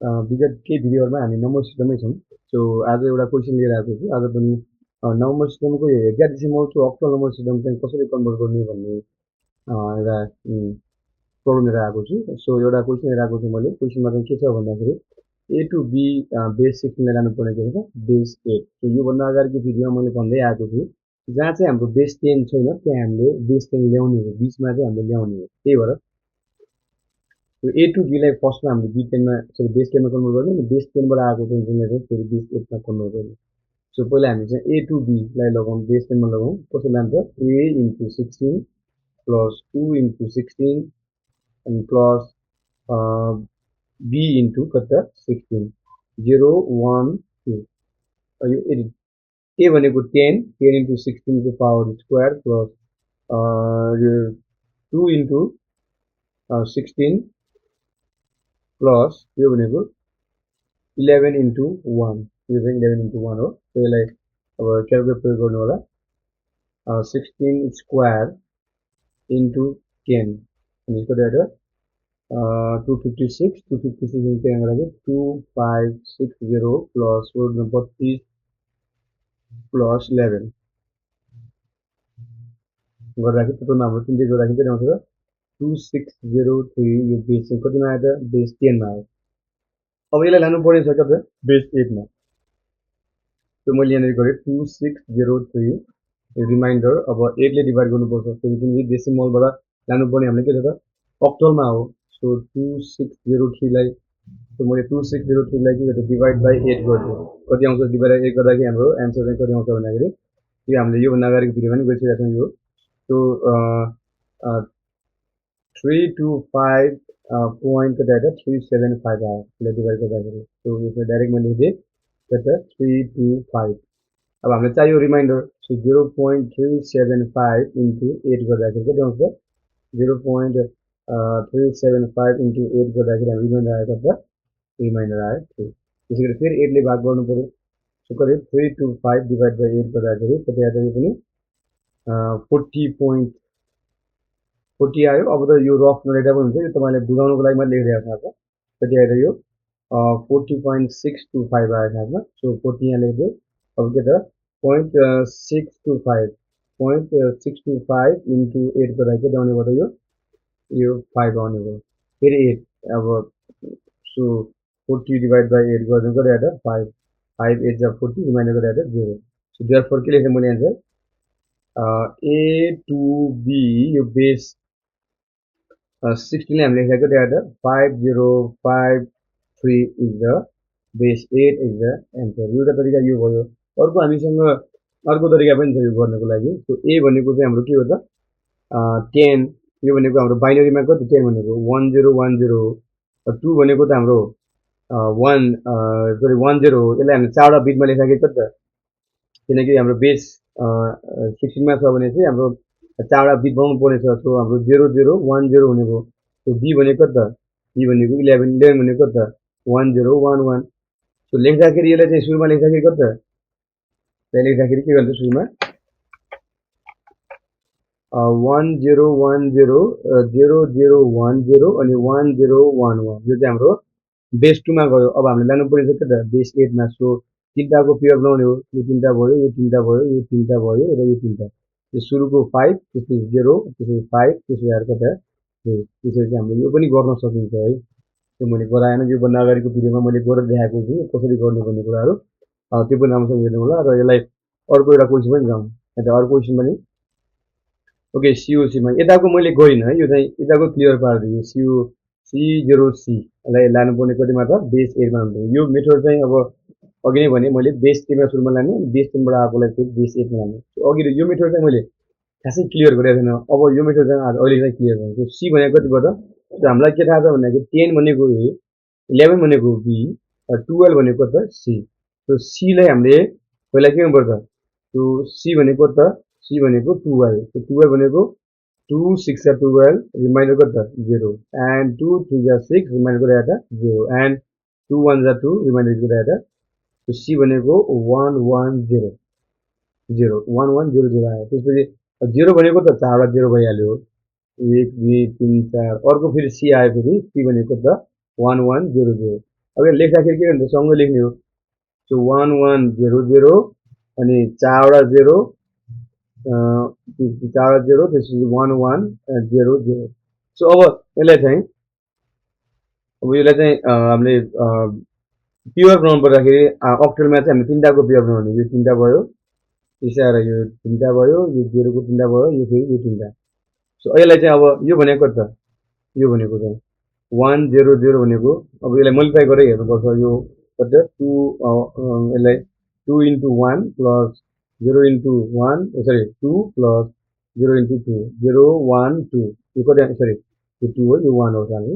विगत केही भिडियोहरूमा हामी नम्बर सिस्टममै छौँ। सो आज एउटा क्वेसन लिएर आएको छु। आज पनि नम्बर सिस्टमको यो hexadecimal to octal number system चाहिँ कसरी कन्भर्ट गर्ने भन्ने एउटा प्रब्लम लिएर आएको छु। सो एउटा क्वेसन लिएर आएको छु मैले। क्वेसनमा चाहिँ के छ भन्दाखेरि ए टु बी बेस 16 लानुपर्ने के छ बेस 8। सो योभन्दा अगाडिको भिडियोमा मैले भन्दै आएको छु जहाँ चाहिँ हाम्रो बेस 10 छैन त्यहाँ हामीले बेस 10 ल्याउने हो, बिचमा चाहिँ हामीले ल्याउने हो। त्यही भएर यो ए टु बीलाई फर्स्टमा हामीले बी टेनमा सरी बेस 10मा कन्भर्ट गर्ने अनि बेस 10बाट आएको चाहिँ चाहिँ फेरि बेस 8मा कन्भर्ट गर्ने। सो पहिला हामी चाहिँ ए टु बीलाई लगाउँ, बेस 10मा लगाउँ। कसरी लान्छ ए इन्टु 16 प्लस 2 इन्टु 16 अनि प्लस बी इन्टु कता 16 0 1 2 यो एडिट ए भनेको 10 10 इन्टु 16 को पावर स्क्वायर प्लस यो 2 इन्टु 16 प्लस यो भनेको 11 इन्टु 1 यो चाहिँ 11 इन्टु 1 हो। सो यसलाई अब क्यालकुलेट प्रयोग गर्नु होला। 16 स्क्वायर इन्टु 10 अनि यसको डेटा 256 256 त्यहाँ 2560 प्लस 32 प्लस 11 गर्दाखेरि टोटलमा हाम्रो तिनटै जोड्दाखेरि के आउँछ 2603 यो बेस चाहिँ कतिमा आयो त बेस 10 मा आयो। अब यसलाई लानुपर्ने छ कता बेस 8 मा। त्यो मैले यहाँनिर गरेँ 2603 रिमाइन्डर अब 8 ले डिभाइड गर्नुपर्छ किनकि डेसिमलबाट लानुपर्ने हामीले के छ त अक्टलमा हो। सो 2603 लाई सो मैले 2603 लाई के गर्छु डिभाइड बाइ 8 गर्छु। कति आउँछ डिभाइड बाइ 8 गर्दाखेरि हाम्रो एन्सर चाहिँ कति आउँछ भन्दाखेरि यो हामीले योभन्दा अगाडिको भिडियोमा पनि गरिसकेका छौँ यो। सो 325 पोइन्ट कता 375 आयो यसलाई डिभाइड गर्दाखेरि। सो यसमा डाइरेक्ट मैले लेखेँ कता 325। अब हामीलाई चाहियो रिमाइन्डर। सो 0.375 इन्टु 8 गर्दाखेरि कति आउँछ 0.375 इन्टु 8 गर्दाखेरि हाम्रो रिमाइन्डर आयो कता रिमाइन्डर आयो 3। त्यसै गरी फेरि 8 ले भाग गर्नु पर्यो। सो कति 325 डिभाइड बाइ 8 गर्दाखेरि कति आयो यो पनि 40 आयो। अब त यो रफ नलेख्दा पनि हुन्छ, यो तपाईँलाई बुझाउनुको लागि मैले लेखिरहेको खासमा कति आयो यो 40.625 आयो खासमा। सो 40 यहाँ लेख्दै अब के त 0.625 इन्टु 8 गर्दा कति आउने भयो यो 5 आउने भयो। फेरि 8 अब सो 40 डिभाइड बाइ 8 गर्दा कति आयो त 5 5 8 जा 40 रिमाइन्डर कति आयो त 0। सो देयरफोर के लेखेँ मैले एन्सर ए टु बी यो बेस 16 हामीले लेखेको कति आयो त 5053 is the base 8 is the answer. एउटा तरिका यो भयो। अर्को हामीसँग अर्को तरिका पनि छ यो गर्नको लागि। सो ए भनेको चाहिँ हाम्रो के हो त 10 यो भनेको हाम्रो बाइनरीमा कति 10 भनेको 1010 हो। 2 भनेको त हाम्रो 1 सरी 10 हो। यसलाई हामीले चारवटा बिटमा लेख्दाखेरि कति त किनकि हाम्रो बेस 16 मा छ भने चाहिँ हाम्रो चारवटा बिट बनाउनु पर्ने छ। सो हाम्रो 0010 भनेको सो बी भनेको त बी भनेको 11 11 भनेको त 1011। सो लेख्दाखेरि यसलाई चाहिँ सुरुमा लेख्दाखेरि कति त त्यसलाई लेख्दाखेरि के गर्छ सुरुमा 1010 0010 अनि 1011 यो चाहिँ हाम्रो बेस 2 मा गयो। अब हामीले लानुपर्ने छ के त बेस 8 मा। सो तिनटाको पेयर बनाउने हो। यो तिनटा भयो यो तिनटा भयो यो तिनटा भयो र यो तिनटा यो सुरुको 5 त्यसपछि 0 त्यसपछि 5 त्यसपछि आएर कता त्यसरी चाहिँ हामीले यो पनि गर्न सकिन्छ है। त्यो मैले गराएन योभन्दा अगाडिको भिडियोमा मैले गरेर देखाएको छु कसरी गर्ने भन्ने कुराहरू त्यो पनि राम्रोसँग हेर्नु होला। र यसलाई अर्को एउटा क्वेसन पनि जाउँ अर्को क्वेसन पनि ओके सिओसीमा यताको मैले गरिनँ है। यो चाहिँ यताको क्लियर पारिदियो सिओ C0C लाई लानुपर्ने कतिमा त बेस 8 मा हुन्छ। यो मेथड चाहिँ अब अघि नै भने मैले बेस 10 मा सुरुमा लाने बेस 10 बाट आएकोलाई चाहिँ बेस 8 मा लाने। अघि यो मेथड चाहिँ मैले खासै क्लियर गरेको छैन। अब यो मेथड चाहिँ अहिले चाहिँ क्लियर गर्छु। सी भनेको कति भयो त हामीलाई के थाहा छ भन्दाखेरि 10 भनेको ए 11 भनेको बी 12 भनेको त सी। सो सी लाई हामीले पहिला के गर्नुपर्छ सो सी भनेको त सी भनेको 12 सो 12 भनेको 2 6 are 12 रिमाइन्डर कति त 0 एन्ड 2 3 are 6 रिमाइन्डर कति आयो त 0 एन्ड 2 1 are 2 रिमाइन्डर कति आयो त सी भनेको 1 1 0 0 1 1 0 0 आयो। त्यसपछि 0 भनेको त चारवटा 0 भइहाल्यो 1 2 3 4। अर्को फेरि सी आयो फेरि सी भनेको त 1 1 0 0 अब लेख्दाखेरि के हुन्छ सँगै लेख्ने हो सो 1100 अनि 4 वटा 0 चारवटा 0 त्यसपछि 1100 सो अब यसलाई चाहिँ हामीले प्योर बनाउनु पर्दाखेरि अक्टलमा चाहिँ हामीले तिनटाको प्योर बनाउने यो तिनटा भयो त्यसै आएर यो तिनटा भयो यो 0 को तिनटा भयो यो फेरि यो तिनटा सो यसलाई चाहिँ अब यो भनेको त यो भनेको चाहिँ 100 भनेको अब यसलाई मल्टिप्लाई गरेर हेर्नुपर्छ यो कति 2 यसलाई 2 into 1 plus 0 into 1 sorry 2 plus 0 into 2 0 1 2 यो कति सरी यो 2 हो यो 1 हो जाने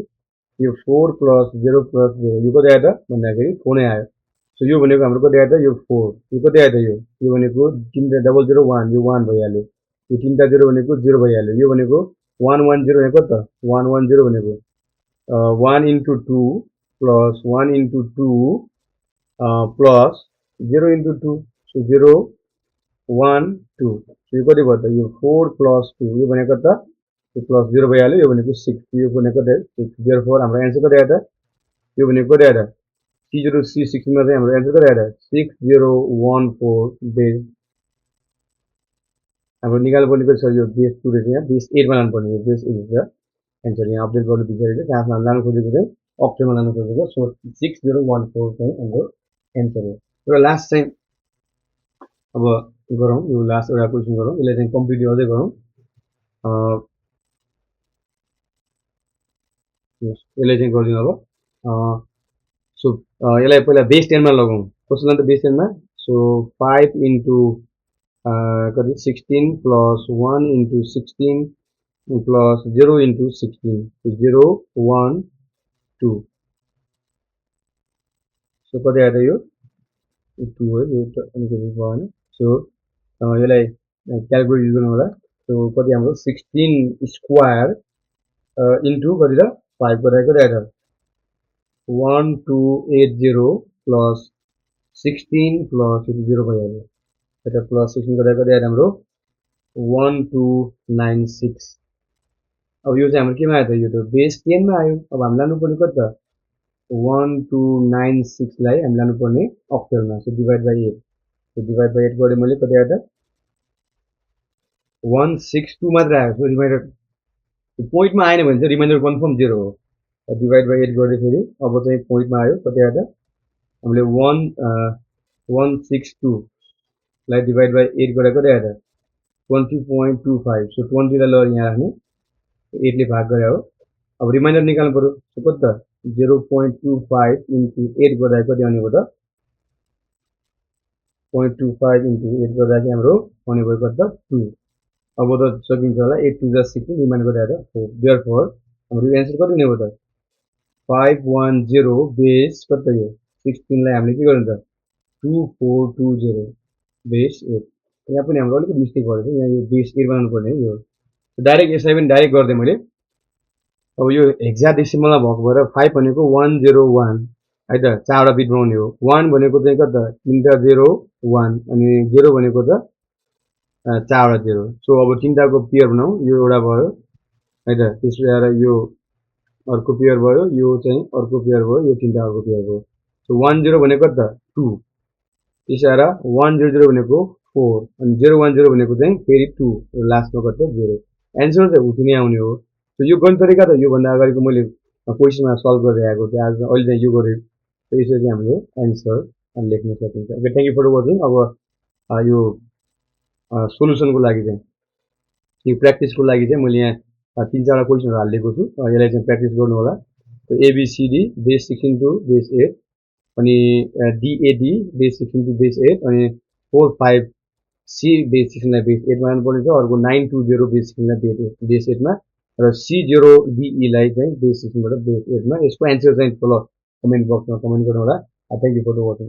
यो 4 plus 0 plus 0 यो कति आयो त भन्दाखेरि 4 नै आयो सो यो भनेको हाम्रो कति आयो त यो 4 यो कति आयो त यो भनेको तिनटा 001 यो 1 भइहाल्यो यो तिनटा 0 भनेको 0 भइहाल्यो यो भनेको 110 भनेको त 110 भनेको 1 into 2 plus 1 into 2 plus 0 into 2 so 0 1 2 so यो कति भयो त यो 4 plus 2 यो भनेको त यो प्लस 0 भइहाल्यो यो भनेको 6 यो भनेको त 6 therefore हाम्रो आन्सर कति आयो त यो भनेको कति आयो त C0 C16 मा चाहिँ हाम्रो आन्सर कति आयो त 6014 बेस हाम्रो निकाल्नुपर्ने कति छ यो बेस 2 रहेछ यहाँ बेस 8 मा लानुपर्ने यो बेस 8 छ आन्सर यहाँ अपडेट गर्नु बिचारेको क्लासमा लानु खोजेको चाहिँ अक्टलमा लानु खोजेको सो 6014 चाहिँ हाम्रो एन्सर हो र लास्ट चाहिँ अब गरौँ यो लास्ट एउटा क्वेसन गरौँ यसलाई चाहिँ कम्प्लिट गर्दै गरौँ यसलाई चाहिँ गरिदिउँ अब सो यसलाई पहिला बेस 10 मा लगाउँ कस्तो लाग्छ बेस 10 मा सो 5 into कति 16 plus 1 into 16 plus 0 into 16 0 1 2 so कति आयो त यो 2 हो यो त अलिकति भएन सो यसलाई क्याल्कुलेट युज गर्नु होला सो कति हाम्रो 16 स्क्वायर इन्टु कति त 5 कति आयो त 1280 plus 16 plus 0 भइहाल्यो यता प्लस 16 कति आयो हाम्रो 1296 अब यो चाहिँ हाम्रो केमा आयो त यो त बेस 10 मा आयो अब हामी लानुपर्ने कति त 1296 लाई हामी लानुपर्ने अक्टलमा so divide by 8 so divide by 8 गरे मैले कति आयो त 162 मात्र आयो सो रिमाइन्डर पोइन्टमा आएन भने चाहिँ रिमाइन्डर कन्फर्म 0 हो डिभाइड बाइ 8 गर्दाखेरि अब चाहिँ पोइन्टमा आयो कति आयो त हामीले 162 लाई डिभाइड बाइ 8 गरेर कति आयो त 20.25 सो 20 लाई ल यहाँ राख्ने 8 ले भाग गरे हो अब रिमाइन्डर निकाल्नु पर्यो सो कति त 0.25 into 8 गर्दा कति आउने भयो त 0.25 into 8 गर्दा चाहिँ हाम्रो आउने भयो कति त 2 अब त सकिन्छ होला 8 2 16 रिमाइन्ड गर्दा आयो त 4 देयरफोर हाम्रो आन्सर कति हुने भयो त 510 बेस कति त यो 16 लाई हामीले के गर्नु त 2420 बेस 8 यहाँ पनि हाम्रो अलिकति मिस्टेक भएको छ यहाँ यो बेस 8 बनाउनु पर्ने यो डाइरेक्ट यसलाई पनि डाइरेक्ट गर्दै मैले अब यो हेक्साडेसिमलमा भएको भएर 5 भनेको 101 है त चारवटा बिट बनाउने हो 1 भनेको चाहिँ कति त तिनटा 0 1 अनि 0 भनेको त चारवटा 0 सो अब तिनटाको पेयर बनाऊ यो एउटा भयो है त त्यसपछि आएर यो अर्को पेयर भयो यो चाहिँ अर्को पेयर भयो यो तिनटा अर्को पेयर भयो सो 10 भनेको त 2 त्यसै आएर 100 भनेको 4 अनि 010 भनेको चाहिँ फेरि 2 लास्टमा कति 0 एन्सर चाहिँ उति नै आउने हो सो यो गर्ने तरिका त यो भन्दा अगाडिको मैले क्वेसनमा सल्भ गर्दै आएको थिएँ आज अहिले चाहिँ यो गरेँ त्यसै चाहिँ हामीले एन्सर लेख्न सकिन्छ okay thank you for watching अब यो सोलुसनको लागि चाहिँ यो प्र्याक्टिसको लागि चाहिँ मैले यहाँ 3-4 क्वेसनहरु हालेको छु यसलाई चाहिँ प्र्याक्टिस गर्नु होला एबीसीडी बेस 16 टु बेस 8 अनि डीएडी बेस 16 टु बेस 8 अनि 4 5 सी बेस 16 लाई बेस 8 मा लानु पर्ने छ अर्को 920 बेस 16 लाई बेस 8 मा र C0 DE लाई चाहिँ बेस 16 बाट बेस 8 मा यसको एन्सर चाहिँ तल कमेन्ट बक्समा कमेन्ट गर्नु होला थ्यांक यू फर वाचिङ